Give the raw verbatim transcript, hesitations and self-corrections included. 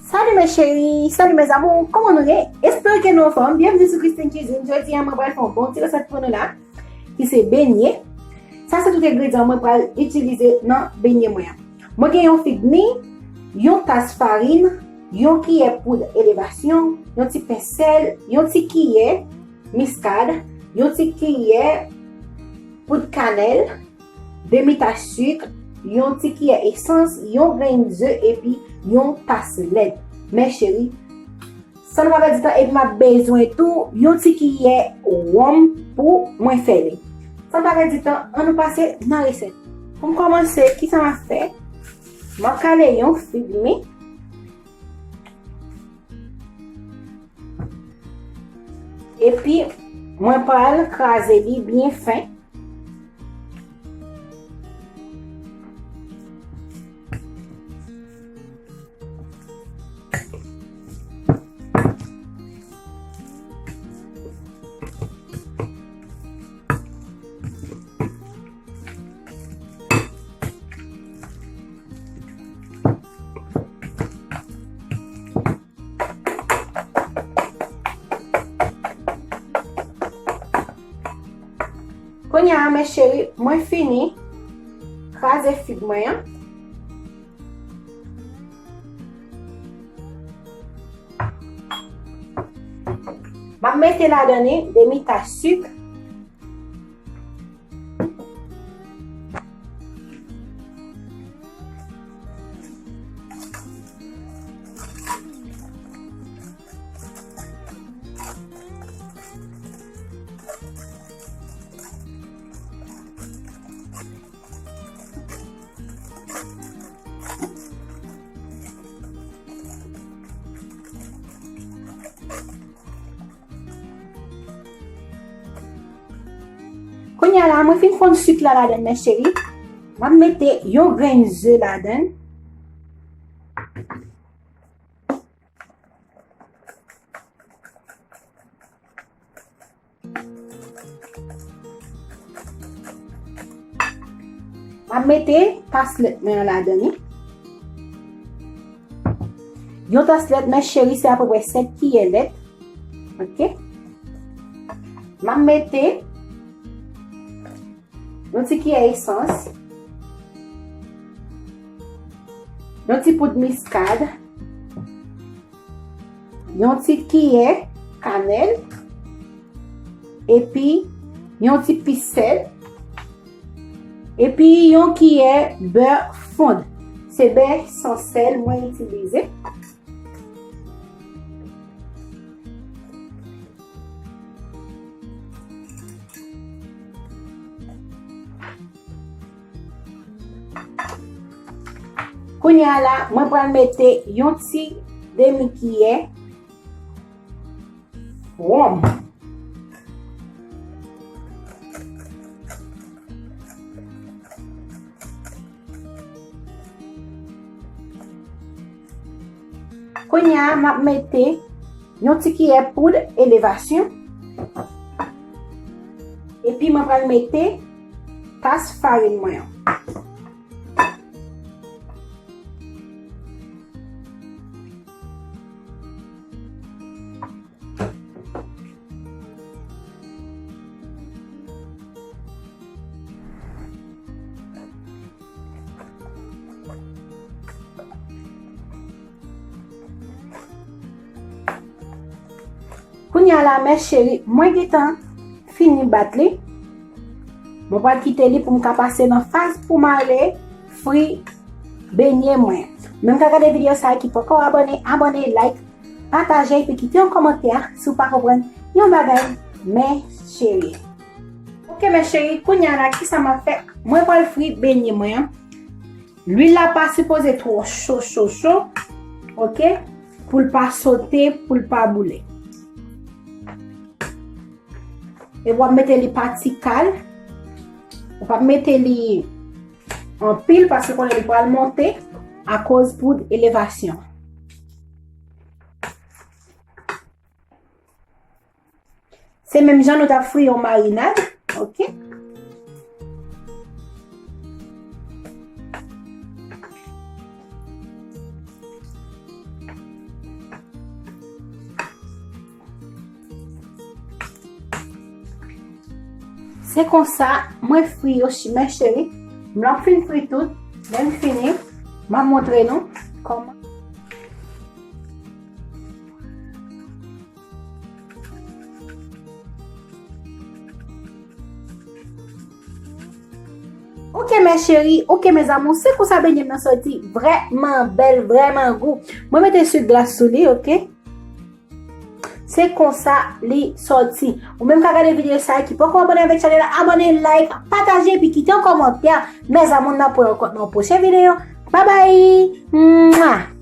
Salut mes chéris, salut mes amours, kòman nou ye? Espere ke nou anfòm. Byenvni sou Christine Cuisine. Jodi a mwen pral fè yon bon ti resèt pou nou la, ki se benye. Sa se tout engredyan mwen pral itilize nan benye mwen an. Mwen gen yon fig mi, yon tas farin, yon kiyè poud elevasyon, yon ti pen sèl, yon ti kiyè miskad, yon ti kiyè poud kanèl, demi tas sik, yon ti kiyè esans, yon grenn ze epi yon tas lèt. Mes chéris, san nou pa pèdi tan, epi m ap bezwen tou yon ti kiyè wonm pou mwen fè li. San nou pa pèdi tan, ann nou pase nan resèt. Pou m kòmanse, kisa m ap fè? M ap kale yon fig mi. Epi, mwen pral kraze li byen fen. Kounye a, mes chéris, mwen fini kraze fig mwen an. M ap mete ladan li demi tas sik. Kounye a la, mwen fin fonn sik la ladan, mes chéris. M ap mete yon grenn ze ladan. M ap mete tas lèt mwen an ladan li. Yon tas lèt, mes chéris, se apeprè sèt kiyè lèt. Ok? M ap mete yon ti kiyè esans, yon ti poud miskad, yon ti kiyè kanèl, epi yon ti pis sèl, epi yon kiyè bè fonn. Se bè san sèl mwen itilize. Kounye a la, mwen pral mete yon ti demi kiyè wonm. Kounye a, m ap mete yon ti kiyè poud elevasyon. Epi mwen pral mete tas farin mwen an. Kounye a la, mes chéris, mwen gentan fini bat li. Mwen pral kite li pou m ka pase nan faz pou mare fri benye mwen. Menm k ap gade videyo sa a ki poko abòne, abòne, like, pataje epi kite yon kòmantè si w pa konprann yon bagay, mes chéris. Ok, mes chéris, kounye a la, kisa m ap fè? Mwen pral fri benye mwen an. Lwil la pa sipoze twò cho, cho, cho, ok? Pou l pa sote, pou l pa boule. E w ap mete li pa ti kal. Ou p ap mete li anpil paske konnen li pral monte akoz poud elevasyon. Se menm jan nou t ap fri yon marinad, ok? Se konsa mwen fri yo, chi- men cheri. M ap fin fri tout. Lè m fini, m ap montre nou kòman. Ok, mes chéries, ok, mes amours, se konsa benyen m nan sòti vrèman bèl, vrèman gou. Mwen mete sik glas sou li, ok? Se konsa li sòti. Ou menm ka gade videyo sa ki poko abone avèk chanèl la, abone, like, pataje, epi kite yon kòmantè. Mes amours, n ap wè ankò nan yon pwochen videyo. Bye bye! Mwah!